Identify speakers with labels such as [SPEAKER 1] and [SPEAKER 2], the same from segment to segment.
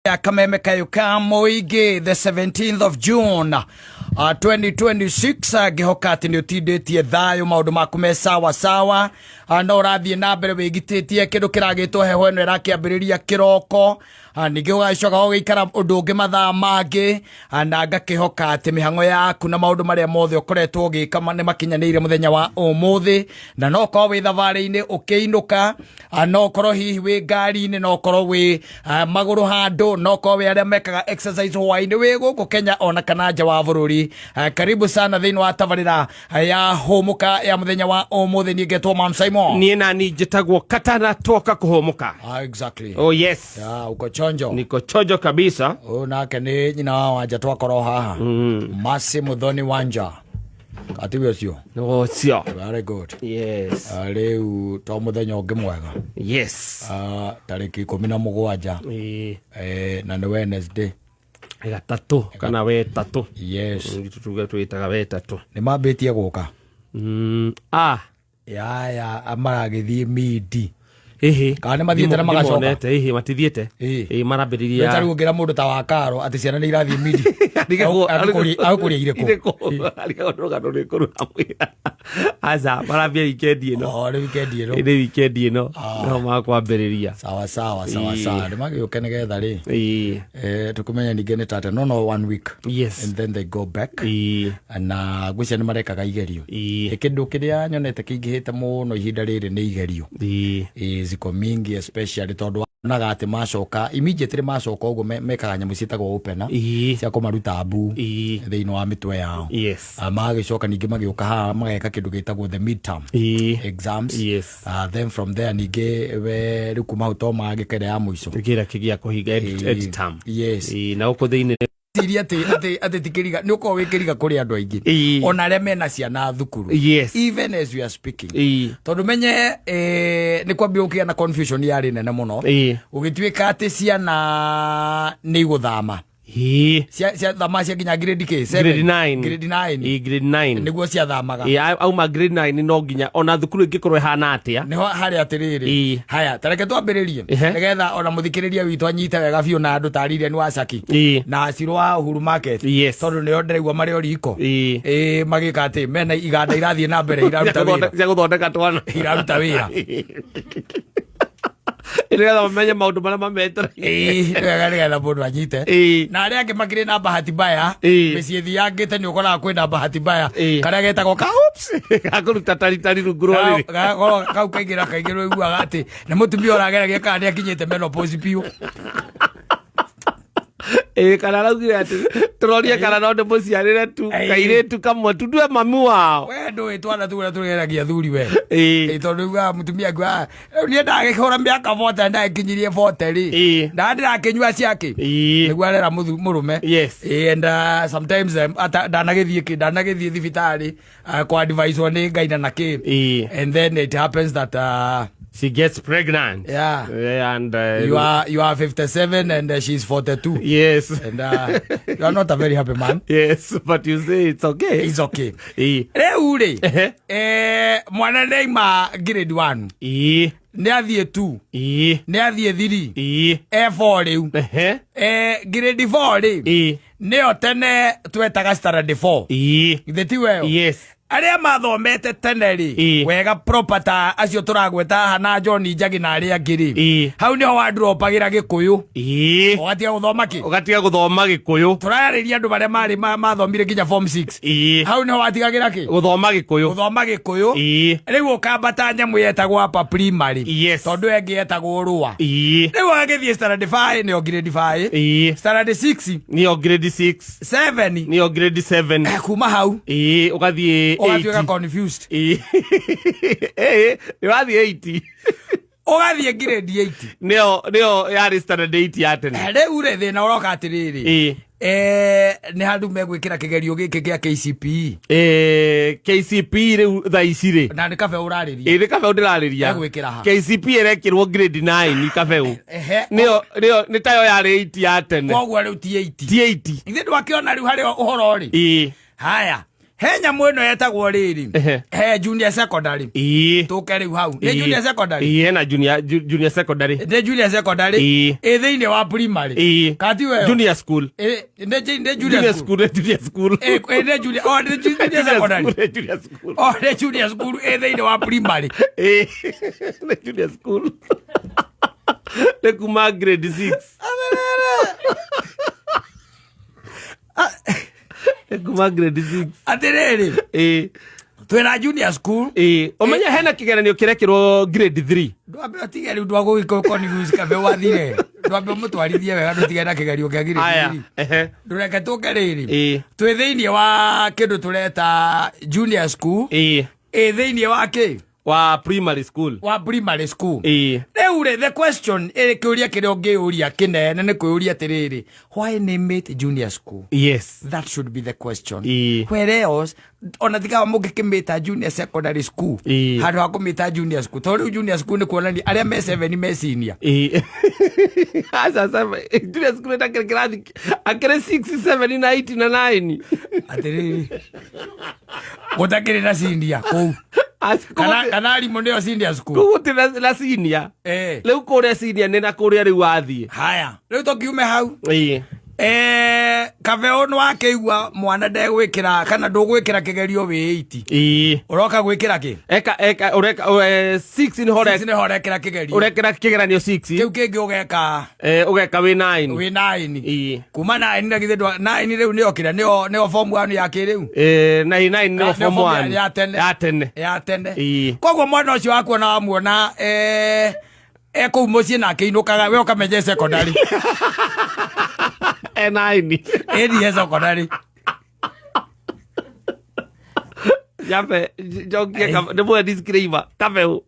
[SPEAKER 1] Ya kameme kayo ka mũingĩ, the 17th of June 2026. Ngĩhoka atĩ nĩ ũtindĩtie thayũ, maũndũ maku me sawa sawa, no ũrathiĩ na mbere wĩgitĩtie kĩndũ kĩragĩtwo heho ĩno ĩrakĩambĩrĩria kĩroko, ningĩ ũgagĩcoka ũgĩikara ũndũ ũngĩ mathaa mangĩ, na ngakĩhoka atĩ mĩhang'o yaku na maũndũ marĩa mothe ũkoretwo ũgĩka nĩ makinyanĩire mũthenya wa ũmũthĩ. Na no ũkorwo wĩ thabarĩ-inĩ ũkĩinũka, no ũkorwo hihi wĩ ngari-inĩ, no ũkorwo wĩ magũrũ handũ, no ũkorwo wĩ arĩa mekaga exercise hwaĩ-inĩ, wĩ gũkũ Kenya ona kana nja wa bũrũri. Karibu sana thĩinĩ wa tabarĩra ya Hũmũka ya mũthenya wa ũmũthĩ. Niĩ ngetwo Mam Simon.
[SPEAKER 2] Niĩ nani njĩtagwo Katana, twoka kũhũmũka.
[SPEAKER 1] Exactly.
[SPEAKER 2] Oh yes.
[SPEAKER 1] Yeah, uko chonjo.
[SPEAKER 2] Niko chonjo kabisa.
[SPEAKER 1] Ũyũ nake nĩ nyina wa Wanja, twakorwo haha, Masi Muthoni Wanja, atiwe ũcio.
[SPEAKER 2] Ũcio.
[SPEAKER 1] Very good.
[SPEAKER 2] Yes.
[SPEAKER 1] Rĩu to mũthenya ũngĩ mwega.
[SPEAKER 2] Yes.
[SPEAKER 1] Tarĩki 17.
[SPEAKER 2] Ĩĩ.
[SPEAKER 1] Na nĩ Wednesday.
[SPEAKER 2] Gatatũ kana wetatũ.
[SPEAKER 1] Yes.
[SPEAKER 2] Tuge twĩtaga wetatũ.
[SPEAKER 1] Nĩ mambĩtie gũka.
[SPEAKER 2] Ah.
[SPEAKER 1] Yaya maragĩthiĩ midi.
[SPEAKER 2] Ĩhĩ.
[SPEAKER 1] Kana nĩ mathiĩte na magacoka?
[SPEAKER 2] Ndimonete, ĩhĩ, matithiĩte.
[SPEAKER 1] Ĩĩ.
[SPEAKER 2] Ĩĩ, marambĩrĩria.
[SPEAKER 1] Ta rĩu ũngĩra mũndũ ta wa karo atĩ ciana nĩ irathiĩ midi, agũkũria irĩkũ?
[SPEAKER 2] Irĩkũ? Arigagwo nĩ rũgano rũrĩkũ rũramwĩra. Aca, marambia wikendi ĩno.
[SPEAKER 1] Oh, nĩ wikendi ĩno.
[SPEAKER 2] Ĩ, nĩ wikendi ĩno no makwambĩrĩria.
[SPEAKER 1] Sawa sawa sawa.
[SPEAKER 2] Ĩĩ.
[SPEAKER 1] Sawa, nĩ magĩũke nĩgetha rĩ
[SPEAKER 2] Ĩĩ.
[SPEAKER 1] Tũkũmenya ningĩ nĩ tate no one week
[SPEAKER 2] Yes.
[SPEAKER 1] and then they go back.
[SPEAKER 2] Ĩĩ.
[SPEAKER 1] Na ngwĩciria nĩ marekaga igerio.
[SPEAKER 2] Ĩĩ.
[SPEAKER 1] Kĩndũ kĩrĩa nyonete kĩingĩhĩte mũno ihinda rĩrĩ nĩ igerio.
[SPEAKER 2] Ĩĩ.
[SPEAKER 1] Ziko mingi, especially tondũ onaga atĩ macoka immediately, macoka ũguo mekaga nyamũ ciĩtagwo opener
[SPEAKER 2] Ĩĩ.
[SPEAKER 1] cia kũmaruta mbu
[SPEAKER 2] Ĩĩ.
[SPEAKER 1] thĩinĩ wa mĩtwe yao.
[SPEAKER 2] Yes.
[SPEAKER 1] Magagĩcoka ningĩ magĩũka haha mageka kĩndũ gĩtagwo the midterm
[SPEAKER 2] Ĩĩ.
[SPEAKER 1] exams.
[SPEAKER 2] Yes.
[SPEAKER 1] Then from there ningĩ we rĩu kuma hau to magĩka ĩrĩa ya mũico.
[SPEAKER 2] Kĩrĩa kĩgĩa kũhinga end term.
[SPEAKER 1] Yes.
[SPEAKER 2] Ĩĩ, na gũkũ thĩinĩ
[SPEAKER 1] Ciria atĩ ti kĩriga, nĩ ũkorwo wĩ kĩriga kũrĩ andũ aingĩ
[SPEAKER 2] Ĩĩ.
[SPEAKER 1] ona arĩa mena ciana thukuru
[SPEAKER 2] Yes.
[SPEAKER 1] even as we are speaking,
[SPEAKER 2] Ĩĩ.
[SPEAKER 1] tondũ menye nĩ kwambia gũkĩgĩa na confusion yarĩ nene mũno,
[SPEAKER 2] Ĩĩ.
[SPEAKER 1] gũgĩtuĩka atĩ ciana nĩ igũthama.
[SPEAKER 2] Ĩĩ.
[SPEAKER 1] Ciathama cia nginya grade k?
[SPEAKER 2] Grade 9.
[SPEAKER 1] Grade 9.
[SPEAKER 2] Ĩĩ, grade 9.
[SPEAKER 1] Nĩguo ciathamaga.
[SPEAKER 2] Ĩĩ, auma grade 9 no nginya ona thukuru ĩngĩkorwo ĩhana atĩa.
[SPEAKER 1] Nĩho harĩ atĩrĩrĩ.
[SPEAKER 2] Ĩĩ.
[SPEAKER 1] Haya, tareke twambĩrĩrie nĩgetha ona mũthikĩrĩria witũ anyite wega biũ, na andũ tarire nĩ wacaki na Cirũ wa Uhuru Market,
[SPEAKER 2] Yes.
[SPEAKER 1] tondũ nĩo ndĩraigua marĩ o riko.
[SPEAKER 2] Ĩĩ.
[SPEAKER 1] Ĩĩ, magĩka atĩ mena iganda irathiĩ na mbere iraruta wĩra.
[SPEAKER 2] Cia gũthondeka twana.
[SPEAKER 1] Iraruta wĩra.
[SPEAKER 2] Nĩgetha mamenye maũndũ marĩa mametereire.
[SPEAKER 1] Ĩĩ, nĩ wega nĩgetha mũndũ anyite.
[SPEAKER 2] Ĩĩ.
[SPEAKER 1] Na arĩa angĩ makĩrĩ na bahati mbaya,
[SPEAKER 2] Ĩĩ.
[SPEAKER 1] mĩciĩ thiangĩte nĩ ũkoraga kwĩna bahati mbaya
[SPEAKER 2] Ĩĩ.
[SPEAKER 1] karĩa getagwo ka oops.
[SPEAKER 2] Gakũruta taritari rungu rwa rĩrĩ.
[SPEAKER 1] Kau kaingĩ na kaingĩ rũiguaga atĩ nĩ mũtumia ũrageragia kana nĩ akinyĩte menopause biũ.
[SPEAKER 2] Ĩĩ, kana araugire atĩ tũrorie kana no ndĩmũciarĩre tu
[SPEAKER 1] Ĩĩ.
[SPEAKER 2] kairĩtu kamwe tu ndue mami wao.
[SPEAKER 1] We ndũĩ twana tu ũrĩa tũgeragia thuri we.
[SPEAKER 2] Ĩĩ.
[SPEAKER 1] Ĩĩ, tondũ ugaga mũtumia akua rĩu niĩ ndagĩkũra mĩaka 40, ndagĩkinyirie 40 rĩ,
[SPEAKER 2] Ĩĩ.
[SPEAKER 1] nda ndĩrakĩnyua ciakĩ
[SPEAKER 2] Ĩĩ.
[SPEAKER 1] nĩguo arera mũrũme.
[SPEAKER 2] Yes.
[SPEAKER 1] Ĩĩ, and sometimes ndanagĩthiĩ kĩ, ndanagĩthiĩ thibitarĩ kwa advice nĩ ngaina na kĩ.
[SPEAKER 2] Ĩĩ.
[SPEAKER 1] And then it happens that
[SPEAKER 2] she gets pregnant.
[SPEAKER 1] Yeah.
[SPEAKER 2] Yeah, and
[SPEAKER 1] you are 57 and she's 42.
[SPEAKER 2] Yes.
[SPEAKER 1] And you are not a very happy man.
[SPEAKER 2] Yes, but you say it's okay.
[SPEAKER 1] It's okay.
[SPEAKER 2] Ĩĩ.
[SPEAKER 1] Rĩu rĩ,
[SPEAKER 2] Ehe.
[SPEAKER 1] mwana nĩaima grade 1,
[SPEAKER 2] Ĩĩ.
[SPEAKER 1] nĩ athiĩ 2,
[SPEAKER 2] Ĩĩ.
[SPEAKER 1] nĩ athiĩ 3,
[SPEAKER 2] Ĩĩ.
[SPEAKER 1] e4 rĩu.
[SPEAKER 2] Ehe.
[SPEAKER 1] Grade 4 rĩ,
[SPEAKER 2] Ĩĩ.
[SPEAKER 1] nĩyo tene twetaga standard 4.
[SPEAKER 2] Ĩĩ.
[SPEAKER 1] Githĩ ti weyo?
[SPEAKER 2] Yes.
[SPEAKER 1] Arĩa mathomete tene rĩ,
[SPEAKER 2] Ĩĩ.
[SPEAKER 1] wega proper ta acio tũragweta haha na John Njagi na arĩa angĩ rĩ,
[SPEAKER 2] Ĩĩ.
[SPEAKER 1] hau nĩho wandropagĩra Gĩkũyũ,
[SPEAKER 2] Ĩĩ.
[SPEAKER 1] ũgatiga gũthoma kĩ.
[SPEAKER 2] Ũgatiga gũthoma Gĩkũyũ.
[SPEAKER 1] Tũrarĩria andũ marĩa marĩ mathomire nginya form 6.
[SPEAKER 2] Ĩĩ.
[SPEAKER 1] Hau nĩho watigagĩra kĩ?
[SPEAKER 2] Gũthoma Gĩkũyũ.
[SPEAKER 1] Gũthoma Gĩkũyũ.
[SPEAKER 2] Ĩĩ.
[SPEAKER 1] Rĩu ũkambata nyamũ yetagwo upper primary,
[SPEAKER 2] Yes.
[SPEAKER 1] tondũ ĩngĩ yetagwo rũa.
[SPEAKER 2] Ĩĩ.
[SPEAKER 1] Rĩu ũgagĩthiĩ standard 5, nĩyo grade 5,
[SPEAKER 2] Ĩĩ.
[SPEAKER 1] standard 6,
[SPEAKER 2] Nĩyo grade 6.
[SPEAKER 1] 7.
[SPEAKER 2] Nĩyo grade 7.
[SPEAKER 1] Kuma hau
[SPEAKER 2] Ĩĩ, ũgathiĩ
[SPEAKER 1] ũgatuĩka
[SPEAKER 2] 8.
[SPEAKER 1] confused.
[SPEAKER 2] Ĩĩ. Ĩĩ, nĩ wathiĩ 8.
[SPEAKER 1] Ũgathiĩ grade 8.
[SPEAKER 2] Nĩyo yarĩ standard 8 ya tene.
[SPEAKER 1] Rĩu rĩ, thĩna ũroka atĩrĩrĩ,
[SPEAKER 2] Ĩĩ.
[SPEAKER 1] Nĩ handũ megwĩkĩra kĩgerio gĩkĩ kĩa KCPE.
[SPEAKER 2] KCP rĩu thaa ici rĩ,
[SPEAKER 1] Na nĩ kabe ũrarĩria.
[SPEAKER 2] Ĩĩ, nĩ kabeũ ndĩrarĩria.
[SPEAKER 1] Egwĩkĩra ha?
[SPEAKER 2] KCP ĩrekĩrwo grade 9 kabeũ.
[SPEAKER 1] Ehe.
[SPEAKER 2] Nĩyo nĩ tayo yarĩ 8 ya tene.
[SPEAKER 1] Koguo rĩu ti 8.
[SPEAKER 2] Ti 8.
[SPEAKER 1] Ithe ndwakĩona rĩu harĩa ũhoro rĩ?
[SPEAKER 2] Ĩĩ.
[SPEAKER 1] Haya, He nyamũ ĩno yetagwo rĩrĩ.
[SPEAKER 2] Ehe.
[SPEAKER 1] He junior secondary.
[SPEAKER 2] Ĩĩ.
[SPEAKER 1] Tũke rĩu hau. Nĩ
[SPEAKER 2] Ĩĩ.
[SPEAKER 1] junior secondary.
[SPEAKER 2] Ĩĩ, hena junior junior secondary.
[SPEAKER 1] Nĩ junior secondary.
[SPEAKER 2] Ĩĩ.
[SPEAKER 1] Ĩ thĩinĩ wa primary.
[SPEAKER 2] Ĩĩ.
[SPEAKER 1] Kati weyo.
[SPEAKER 2] Junior school.
[SPEAKER 1] Ĩ, nĩ junior
[SPEAKER 2] Junior
[SPEAKER 1] school.
[SPEAKER 2] school, nĩ junior school.
[SPEAKER 1] Ĩ, ĩ, nĩ junior, oh, nĩ junior secondary.
[SPEAKER 2] School, nĩ junior school.
[SPEAKER 1] Oh, nĩ junior school ĩ thĩinĩ wa primary.
[SPEAKER 2] Ĩĩ, nĩ junior school. Nĩ kuma grade 6. Nĩ kuma grade 6.
[SPEAKER 1] Atĩrĩrĩ,
[SPEAKER 2] Ĩĩ.
[SPEAKER 1] twĩna junior school.
[SPEAKER 2] Ĩĩ, ũmenye hena kĩgeranio kĩrekĩrwo grade 3.
[SPEAKER 1] Ndwambe ũtige rĩu ndwagũgĩkonfuse kabe wathire. Ndwambe ũmũtwarithie wega ndũtige na kĩgerio kĩa grade
[SPEAKER 2] Aya,
[SPEAKER 1] 3.
[SPEAKER 2] ehe.
[SPEAKER 1] Ndũreke tũke rĩrĩ.
[SPEAKER 2] Ĩĩ.
[SPEAKER 1] Twĩ thĩinĩ wa kĩndũ tũreta junior school.
[SPEAKER 2] Ĩĩ.
[SPEAKER 1] Ĩ thĩinĩ wa kĩ?
[SPEAKER 2] Wa primary school.
[SPEAKER 1] Wa primary school.
[SPEAKER 2] Ĩĩ.
[SPEAKER 1] Rĩu rĩ, the question ĩrĩ kĩũria kĩrĩa ũngĩũria kĩnene nĩ kwĩũria atĩrĩrĩ, why name it junior school?
[SPEAKER 2] Yes.
[SPEAKER 1] That should be the question.
[SPEAKER 2] Ĩĩ.
[SPEAKER 1] Where else ona tiga mũngĩkĩmĩta junior secondary school
[SPEAKER 2] Ĩĩ.
[SPEAKER 1] handũ ha kũmĩta junior school, tondũ rĩu junior school nĩ kuonania arĩa me 7 me senior.
[SPEAKER 2] Ĩĩ. Aca, junior school ĩtakĩrĩ kĩrathi akĩrĩ 6, 7 na 8 na 9.
[SPEAKER 1] Atĩrĩrĩ, gũtakĩrĩ na senior kũu.
[SPEAKER 2] Aca,
[SPEAKER 1] Kana kana arimũ nĩo senior school.
[SPEAKER 2] kũu gũtirĩ na senior.
[SPEAKER 1] Eh.
[SPEAKER 2] Rĩu kũrĩa senior nĩ na kũrĩa rĩu wathiĩ.
[SPEAKER 1] Haya, rĩu tũkiume hau.
[SPEAKER 2] Ĩĩ.
[SPEAKER 1] Kabeo nĩ wakĩigua mwana ndegwĩkĩra kana ndũgwĩkĩra kĩgerio wĩ 8.
[SPEAKER 2] Ĩĩ.
[SPEAKER 1] Ũroka gwĩkĩra kĩ?
[SPEAKER 2] Eka eka ũreka 6 nĩho
[SPEAKER 1] Six nĩho ũrekĩra kĩgerio.
[SPEAKER 2] ũrekĩra kĩgeranio 6.
[SPEAKER 1] Kĩu kĩngĩ ũgeka
[SPEAKER 2] Ũgeka wĩ 9.
[SPEAKER 1] wĩ 9.
[SPEAKER 2] Ĩĩ.
[SPEAKER 1] Kuma 9 na githĩ 9 rĩu nĩyo kĩrĩa nĩyo nĩyo form 1 ya kĩrĩu.
[SPEAKER 2] Na 9 nĩyo
[SPEAKER 1] Nĩyo
[SPEAKER 2] form
[SPEAKER 1] form
[SPEAKER 2] 1.
[SPEAKER 1] ya tene.
[SPEAKER 2] Ya tene.
[SPEAKER 1] Ya tene.
[SPEAKER 2] Ĩĩ.
[SPEAKER 1] Koguo mwana ũcio wakuona wamuona kũu mũciĩ na akĩinũkaga we ũkamenya secondary.
[SPEAKER 2] 9.
[SPEAKER 1] Ĩni e secondary.
[SPEAKER 2] Jambe njokie nĩ mwe disclaimer kabeu.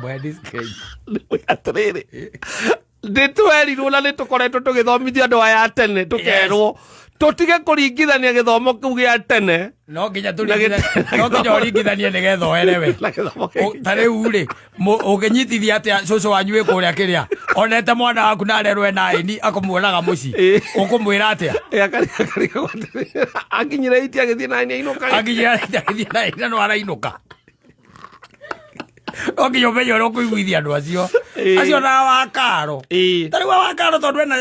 [SPEAKER 1] Bwe disclaimer.
[SPEAKER 2] Atĩrĩrĩ, nĩ twerirwo na nĩ tũkoretwo tũgĩthomithio andũ aya a tene tũkerwo tũtige kũringithania gĩthomo kĩu gĩa tene
[SPEAKER 1] No nginya
[SPEAKER 2] Na
[SPEAKER 1] tũringithanie, no nginya ũringithanie nĩgetha ũerewe.
[SPEAKER 2] na gĩthomo gĩkĩ.
[SPEAKER 1] Ta rĩu rĩ, ũngĩnyitithia atĩa cũcũ wanyu wĩ kũrĩa kĩrĩa onete mwana waku na arerwo ena ĩni akũmuonaga mũciĩ,
[SPEAKER 2] Ĩĩ.
[SPEAKER 1] ũkũmwĩra atĩa?
[SPEAKER 2] Ĩ, akarigagwo atĩrĩrĩ, akinyire iti agĩthiĩ na nĩ ainũka.
[SPEAKER 1] Akinyira agĩthiĩ na ĩni na no arainũka. No nginya ũmenye ũrĩa ũkũiguithia andũ acio.
[SPEAKER 2] Ĩĩ.
[SPEAKER 1] Acio na wakaro.
[SPEAKER 2] Ĩĩ.
[SPEAKER 1] Ta rĩu wakaro tondũ ena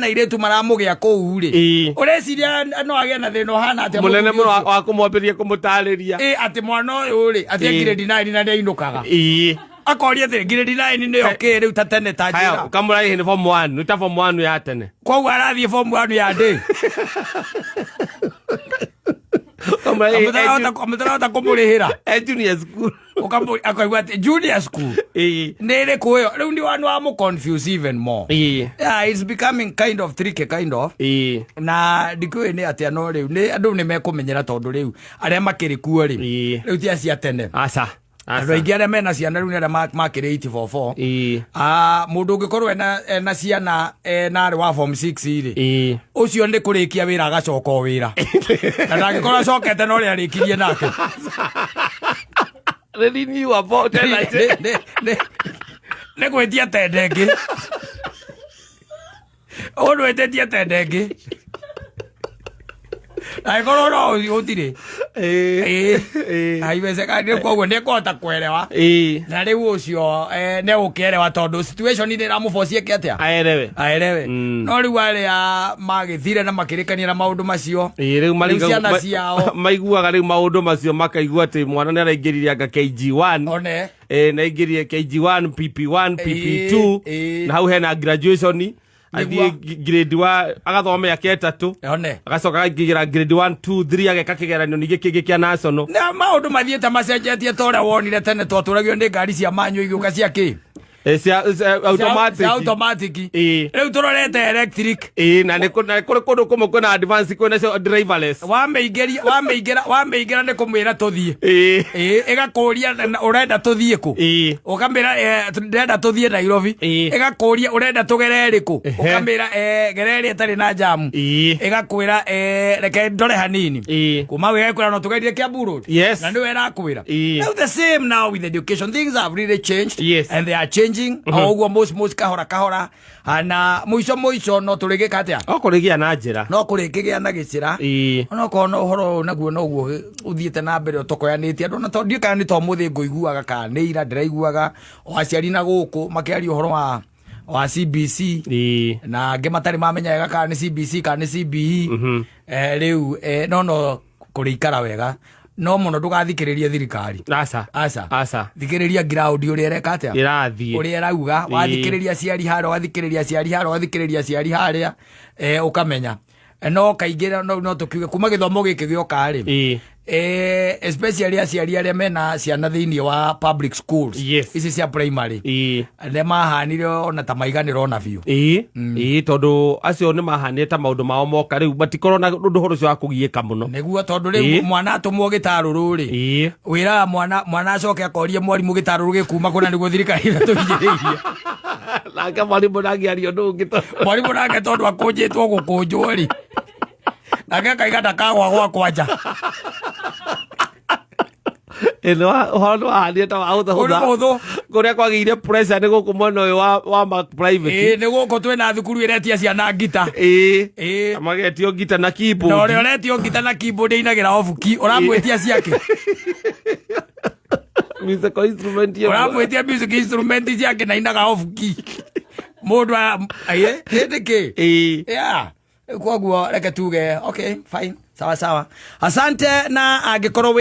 [SPEAKER 1] airĩtu maramũgĩa kũu rĩ.
[SPEAKER 2] Ĩĩ.
[SPEAKER 1] Ũreciria no agĩe na thĩna ũhana atĩa
[SPEAKER 2] Mũnene
[SPEAKER 1] mũthuri
[SPEAKER 2] mũno
[SPEAKER 1] ũcio?
[SPEAKER 2] wa kũmwambĩrĩria kũmũtarĩria.
[SPEAKER 1] Ĩ, atĩ mwana ũyũ rĩ, atĩ
[SPEAKER 2] Ĩĩ.
[SPEAKER 1] grade 9 na nĩainũkaga.
[SPEAKER 2] Ĩĩ.
[SPEAKER 1] Akoria atĩrĩ, grade 9 nĩyo kĩ rĩu ta tene ta
[SPEAKER 2] Haya,
[SPEAKER 1] njĩra.
[SPEAKER 2] ũkamũraihi nĩ form 1, nĩ ta form 1 ya tene.
[SPEAKER 1] Koguo arathiĩ form 1 ya ndĩ.
[SPEAKER 2] Ũkamũraihi
[SPEAKER 1] Mũtarahota kũmũrĩhĩra.
[SPEAKER 2] e junior school.
[SPEAKER 1] Akaigua atĩ junior school.
[SPEAKER 2] Ĩĩ.
[SPEAKER 1] Nĩ ĩrĩkũ ĩyo? Rĩu nĩ wa confuse even more.
[SPEAKER 2] Ĩĩ.
[SPEAKER 1] Yeah, it's becoming kind of tricky kind of.
[SPEAKER 2] Ĩĩ.
[SPEAKER 1] Na ndikũĩ nĩ atĩa no rĩu nĩ andũ nĩ mekũmenyera tondũ rĩu arĩa makĩrĩ kuo rĩ,
[SPEAKER 2] Ĩĩ.
[SPEAKER 1] rĩu ti acia tene.
[SPEAKER 2] Aca.
[SPEAKER 1] Andũ aingĩ arĩa mena ciana rĩu nĩ arĩa makĩrĩ 844.
[SPEAKER 2] Ĩĩ.
[SPEAKER 1] Mũndũ ũngĩkorwo ena ciana ena arĩ wa form 6 rĩ,
[SPEAKER 2] Ĩĩ.
[SPEAKER 1] ũcio nĩ kũrĩkia wĩra agacoka o wĩra. Na ndangĩkorwo acokete na ũrĩa arĩkirie nake.
[SPEAKER 2] Nĩ renewable energy.
[SPEAKER 1] Nĩ gwĩtia tende ĩngĩ. Ũndũ wĩtĩtie tende ĩngĩ. Angĩkorwo no gũtirĩ.
[SPEAKER 2] Ĩĩ.
[SPEAKER 1] Ĩĩ.
[SPEAKER 2] Ĩĩ.
[SPEAKER 1] Haiwezekani koguo nĩ ekũhota kũerewa.
[SPEAKER 2] Ĩĩ.
[SPEAKER 1] Na rĩu ũcio nĩ egũkĩerewa tondũ situation nĩ ĩramũbocie eke atĩa?
[SPEAKER 2] Aerewe.
[SPEAKER 1] Aerewe.
[SPEAKER 2] Mm.
[SPEAKER 1] No rĩu arĩa magĩthire na makĩrĩkania na maũndũ macio.
[SPEAKER 2] Ĩĩ, rĩu
[SPEAKER 1] Rĩu ciana ciao.
[SPEAKER 2] maiguaga rĩu maũndũ macio makaigua atĩ mwana nĩ araingĩrire anga KG1.
[SPEAKER 1] One.
[SPEAKER 2] Na aingĩrire KG1, PP1, PP2
[SPEAKER 1] Ĩĩ.
[SPEAKER 2] na hau hena graduation athiĩ grade 1 agathoma mĩaka 3
[SPEAKER 1] One.
[SPEAKER 2] agacoka akaingĩra grade 1 2 3 ageka kĩgeranio ningĩ kĩngĩ kĩa national.
[SPEAKER 1] Na maũndũ mathiĩte macenjetie ta ũrĩa wonire tene twatũragio nĩ ngari cia manyu igĩũka cia kĩ?
[SPEAKER 2] Cia automatic.
[SPEAKER 1] Cia automatic.
[SPEAKER 2] Ĩĩ.
[SPEAKER 1] Rĩu tũrorete electric.
[SPEAKER 2] Ĩĩ, na nĩ kũrĩ kũndũ kũmwe kwĩna advance kwĩna cio driverless.
[SPEAKER 1] Wamĩingĩra nĩ kũmwĩra tũthiĩ.
[SPEAKER 2] Ĩĩ.
[SPEAKER 1] Ĩĩ, ĩgakũria ũrenda tũthiĩ kũ?
[SPEAKER 2] Ĩĩ.
[SPEAKER 1] Ũkamĩra ndĩrenda tũthiĩ Nairobi.
[SPEAKER 2] Ĩĩ.
[SPEAKER 1] Ĩgakũria ũrenda tũgere ĩrĩkũ?
[SPEAKER 2] Ehe.
[SPEAKER 1] Ũkamĩra gere ĩrĩa ĩtarĩ na jamu.
[SPEAKER 2] Ĩĩ.
[SPEAKER 1] Ĩgakwĩra reke ndore hanini.
[SPEAKER 2] Ĩĩ.
[SPEAKER 1] Kuma hau ĩgakwĩra no tũgerie Kiambu Road.
[SPEAKER 2] Yes.
[SPEAKER 1] Na nĩwe ĩrakwĩra.
[SPEAKER 2] Ĩĩ.
[SPEAKER 1] Now the same now with education. Things have really changed.
[SPEAKER 2] Yes.
[SPEAKER 1] And they are changing. changing o ũguo mos mos, kahora kahora. Ah, na mũico mũico no tũrĩgĩka atĩa?
[SPEAKER 2] O kũrĩgĩa na njĩra.
[SPEAKER 1] No kũrĩkĩgĩa na gĩcĩra. Onokorwo no ũhoro ũyũ naguo noguo ũthiĩte na mbere ũtokoyanĩtie andũ, ona tondũ ndiũĩ kana nĩ to mũthĩ ngũiguaga kana nĩ ira ndĩraiguaga o aciari na gũkũ makĩaria ũhoro wa CBC na angĩ matarĩ mamenya wega kana nĩ CBC kana nĩ CBE. Rĩu no kũrĩikara wega, no mũno ndũgathikĩrĩrie thirikari.
[SPEAKER 2] Aca.
[SPEAKER 1] Aca.
[SPEAKER 2] Aca.
[SPEAKER 1] Thikĩrĩria ground ũrĩa ĩreka atĩa.
[SPEAKER 2] Ĩrathiĩ.
[SPEAKER 1] Ũrĩa ĩrauga. Wathikĩrĩria aciari harĩa, wathikĩrĩria aciari harĩa, wathikĩrĩria aciari harĩa, ũkamenya. No kaingĩ no tũkiuge kuma gĩthomo gĩkĩ gĩoka rĩ, especially aciari arĩa mena ciana thĩinĩ wa public schools, ici cia primary, nĩ mahanire ona ta maiganĩra ona biũ.
[SPEAKER 2] Ĩĩ, tondũ acio nĩ mahanire ta maũndũ mao moka rĩu matikorwo na ũndũ ũhoro ũcio wa kũgiĩka mũno.
[SPEAKER 1] Nĩguo, tondũ rĩu mwana atũmwo gĩtarũrũ rĩ, wĩraga mwana acoke akorie mwarimũ gĩtarũrũ gĩkuma kũna nĩguo thirikari ĩratũhinyĩrĩirie.
[SPEAKER 2] Nake mwarimũ ndangĩaria ũndũ ũngĩ
[SPEAKER 1] Mwarimũ nake tondũ akũnjĩtwo gũkũnjwo rĩ, nake akaiga ndakagwa gwakwa nja.
[SPEAKER 2] Ĩ, ũhoro nĩ wahanire ta wa
[SPEAKER 1] Ũrĩ
[SPEAKER 2] hũthahũtha.
[SPEAKER 1] mũhũthũ.
[SPEAKER 2] Kũrĩa kwagĩire pressure nĩ gũkũ mwena ũyũ wa ma private.
[SPEAKER 1] Ĩĩ, nĩ gũkũ twĩna thukuru ĩretia ciana ngita.
[SPEAKER 2] Magetio ngita na keyboard.
[SPEAKER 1] Na ũrĩa ũretio ngita na keyboard ainagĩra obuki ũramwĩtia ciake?
[SPEAKER 2] Musical instrument ĩmwe.
[SPEAKER 1] Ũramwĩtia music instrument ciake na inaga obuki mũndũ hĩndĩ kĩ? Yeah, koguo reke tuge okay, fine, sawa sawa, asante, na angĩkorwo